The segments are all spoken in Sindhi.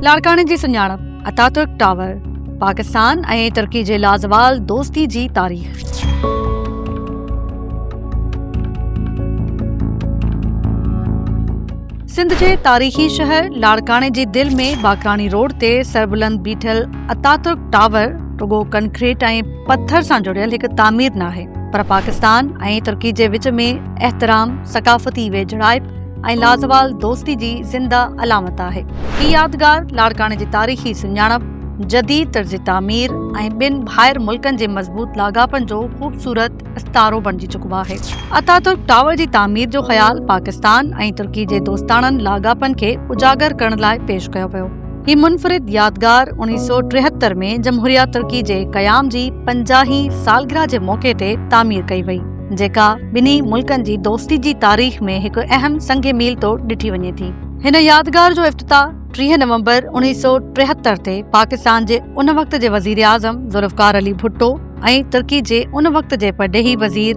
لاڙڪاڻي جي سڃاڻپ اتاترڪ ٽاور، پاڪستان ۽ ترڪي جي لازوال دوستي جي تاريخ. سنڌ جي تاريخي شهر لاڙڪاڻي جي دل ۾ باقراڻي روڊ تي سربلند بيٺل اتاترڪ ٽاور رڳو ڪنڪريٽ ۽ پٿر سان جڙيل هڪ تعمير ناهي پر پاڪستان ۽ ترڪي جي وچ ۾ احترام، ثقافتي ويجهڙائپ ۽ لازوال دوستي جي زنده علامت آهي. هي يادگار لاڙڪاڻي جي تاريخي سڃاڻپ، جديد طرز تعمير ۽ ٻن ڀائر ملڪن جي مضبوط لاڳاپن جو خوبصورت استعارو بڻجي چڪو آهي. اتاترڪ ٽاور جي تعمير جو خيال پاڪستان ۽ ترڪي جي دوستاڻن لاڳاپن کي اجاگر ڪرڻ لاء پيش ڪيو ويو. هي منفرد يادگار 1973 ۾ جمهوريه ترڪي جي قيام جي 50 هين سالگرهه جي موقعي تي تعمير ڪئي وئي. جيڪا ٻنهي ملڪن جي دوستي جي تاريخ ۾ هڪ اهم سنگ ميل طور ڏٺي وڃي ٿي. هن يادگار جو افتتاح 30 نومبر 1973 تي پاڪستان جي ان وقت جي وزيراعظم ذوالفقار علي ڀٽو ۽ ترڪي جي ان وقت جي پرڏيهي وزير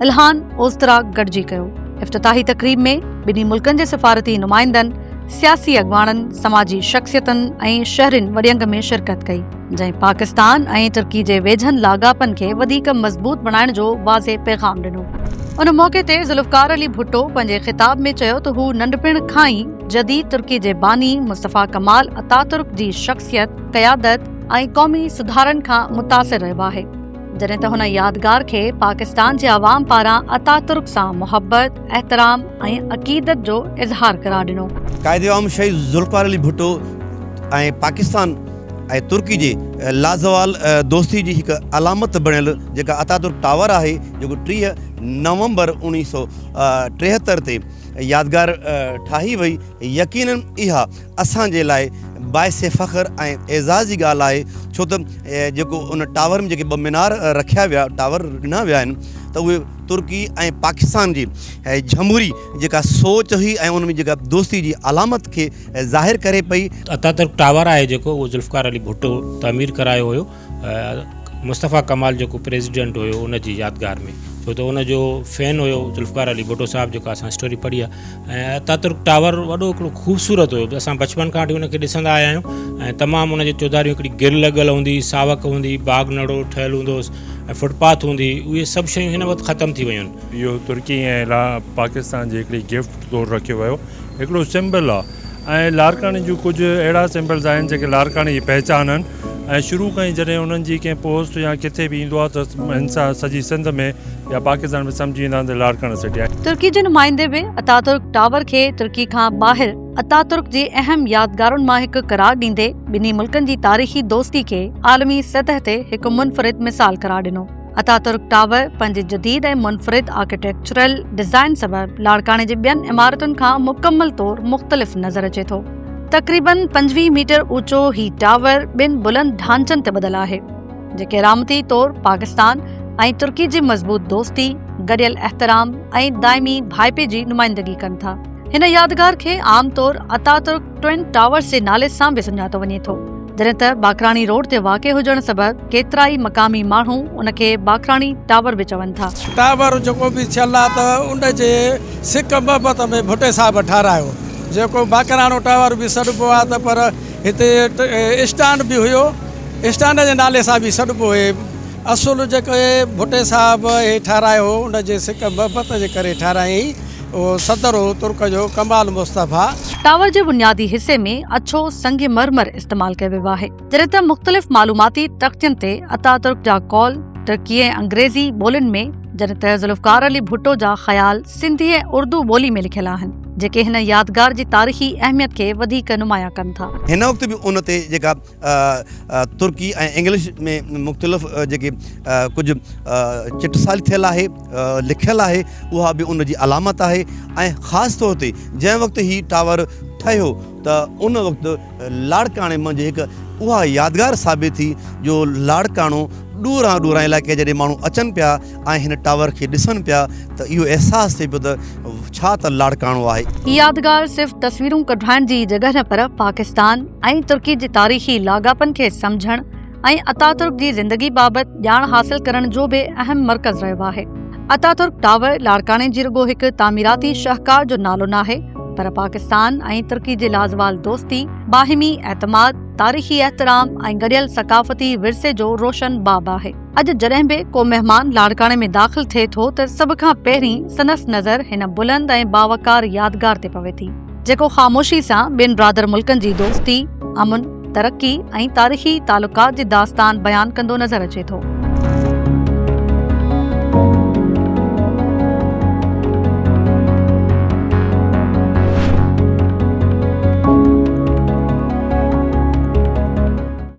الهان اوزتراڪ گڏجي ڪيو. افتتاحي تقريب ۾ ٻنهي ملڪن جي سفارتي نمائندن، سياسي اڳواڻن، سماجي شخصيتن ۽ شهرين وڏي انگ ۾ شرڪت ڪئي. جنهن پاڪستان ۽ ترڪي جي ويجهن لاڳاپن کي وڌيڪ مضبوط بڻائڻ جو واضح پيغام ڏنو. ان موقعي تي ذوالفقار علي ڀٽو پنهنجي خطاب ۾ چيو ته هو ننڍپڻ کان ئي جديد ترڪي جي باني مصطفيٰ ڪمال اتاترڪ جي شخصيت، قيادت ۽ قومي سڌارن کان متاثر رهيو آهي. جڏهن ته هن يادگار کي پاڪستان جي عوام پاران اتاترڪ سان محبت، احترام ۽ عقيدت جو اظهار قرار ڏنو. قائد عوام شهيد ذوالفقار علي ڀٽو ۽ پاڪستان ۽ ترڪي جي لازوال دوستي جي هڪ علامت بڻيل جيڪا اتاترڪ ٽاور آهي جيڪو 30 نومبر 1973 تي يادگار ٺاهي وئي يقينن اها اسان جي لاء باعث فخر ۽ اعزاز جي ڳالهه آهي ڇو ته جيڪو ان ٽاور ۾ جيڪي ٻه مينار رکيا ويا ٽاور ڏنا ويا آهن ته اهي ترڪي ۽ پاڪستان جي جمهوري جيڪا سوچ هئي ۽ ان ۾ جيڪا دوستي جي علامت کي ظاهر ڪري پئي. اتاترڪ ٽاور آهي جيڪو اهو ذوالفقار علي ڀٽو تعمير ڪرايو هيو مصطفيٰ ڪمال جيڪو پريزيڊنٽ هيو ان جي يادگار ۾ ڇو ته ان جو فين هيو ذوالفقار علي ڀٽو صاحب جيڪا اسان اسٽوري پڙهي آهي ۽ اتاترڪ ٽاور وڏو هڪڙو خوبصورت هيو اسان بچپن کان وٺي ان کي ڏسندا آيا آهيون ۽ تمام ان جي چوڌاري هڪڙي گرل لڳل هوندي هئي ساوڪ هوندي هئي باغ نڙو ٺهيل هوندو هوس ۽ فٽ پاٿ هوندي هئي اهي سڀ شيون هن وقت ختم ٿي ويون آهن. اهو ترڪي ۽ پاڪستان جي هڪڙي گفٽ طور رکيو ويو هڪڙو سمبل آ ۽ لاڙڪاڻي جون ڪجهه اهڙا سمبلز آهن جيڪي لاڙڪاڻي جي پهچان آهن ۽ شروع کان ئي جڏهن انهن جي ڪنهن پوسٽ يا ڪٿي به ايندو آهي ته انسان سڄي سنڌ ۾ يا پاڪستان ۾ سمجهي ويندا آهن ته لاڙڪاڻو سٽي آهي. ترڪي جي نمائندي به اتاترڪ ٽاور کي ترڪي کان ٻاهر اتاترڪ جي اهم يادگارن مان هڪ قرار ڏيندي ٻنهي ملڪن جي تاريخي دوستي کي عالمي سطح تي هڪ منفرد مثال قرار ڏنو. اتاترڪ ٽاور پنهنجي جديد ۽ منفرد آرڪيٽيڪچرل ڊزائن سبب لاڙڪاڻي جي ٻين عمارتن کان مڪمل طور مختلف نظر اچي ٿو. تقريبن 25 ميٽر اوچو هي ٽاور ٻن بلند ڍانچن تي ٻڌل آهي، جيڪي علامتي طور پاڪستان ۽ ترڪي جي مضبوط دوستي، گڏيل احترام ۽ دائمي ڀائپي جي نمائندگي ڪن ٿا. هن يادگار کي عام طور اتاترڪ ٽوئن ٽاورز جي نالي سان به سڃاتو وڃي ٿو، جڏهن ته باقراڻي روڊ تي واقع هجڻ سبب ڪيترائي مقامي ماڻهو ان کي باقراڻي ٽاور به چون ٿا. ٽاور جيڪو به ٿيل آ ته ان جي سڪ محبت ۾ ڀٽي صاحب ٺارايو، جيڪو باقراڻو ٽاور به سڏبو آ ته پر هتي اسٽانڊ به هيو، اسٽانڊ جي نالي سان به سڏبو هي. اصل جيڪو ڀٽي صاحب هي ٺارايو هو ان جي سڪ محبت جي ڪري ٺارايائين. اهو صدر هو ترڪ جو ڪمال مصطفيٰ. ٽاور جي بنيادي حصي ۾ اڇو سنگ مرمر استعمال ڪيو ويو آهي، جڏهن ته مختلف معلوماتي تختين تي اتاترڪ جا قول ترڪي ۽ انگريزي ٻولين ۾، جڏهن ته ذوالفقار علي ڀٽو جا خيال سنڌي ۽ اردو ٻولي ۾ لکيل آهن، جيڪي هن يادگار جي تاريخي اهميت کي وڌيڪ نمايان ڪن ٿا. هن وقت به ان تي جيڪا ترڪي ۽ انگلش ۾ مختلف جيڪي ڪجهه چٽسالي ٿيل آهي لکيل آهي اها به ان جي علامت آهي ۽ خاص طور تي جنهن وقت هي ٽاور ٺهيو ته ان وقت لاڙڪاڻي منجهه هڪ اها يادگار ثابت ٿي جو لاڙڪاڻو ڏوران ڏوران علائقي جڏهن ماڻهو اچن پيا ۽ هن ٽاور کي ڏسن پيا ته اهو احساس ٿئي پيو ته ڇا ته لاڙڪاڻو آهي. هي يادگار صرف تصويرون ڪڍرائڻ جي جڳهه نه پر پاڪستان ۽ ترڪي جي تاريخي لاڳاپن کي سمجهڻ ۽ اتاترڪ جي زندگي بابت ڄاڻ حاصل ڪرڻ جو به اهم مرڪز رهيو آهي. اتاترڪ ٽاور لاڙڪاڻي جي رڳو هڪ تعميراتي شاهڪار جو نالو ناهي پر پاڪستان ۽ ترڪي جي لازوال دوستي، باهمي اعتماد، تاريخي احترام ۽ گڏيل ثقافتي ورثي جو روشن باب آهي. اڄ جڏهن به ڪو مهمان لاڙڪاڻي ۾ داخل ٿئي ٿو ته سڀ کان پهرين سندس نظر هن بلند ۽ باوقار يادگار تي پوي ٿي، جيڪو خاموشي سان ٻن برادر ملڪن جي دوستي، امن، ترقي ۽ تاريخي تعلقات جي داستان بيان ڪندو نظر اچي ٿو.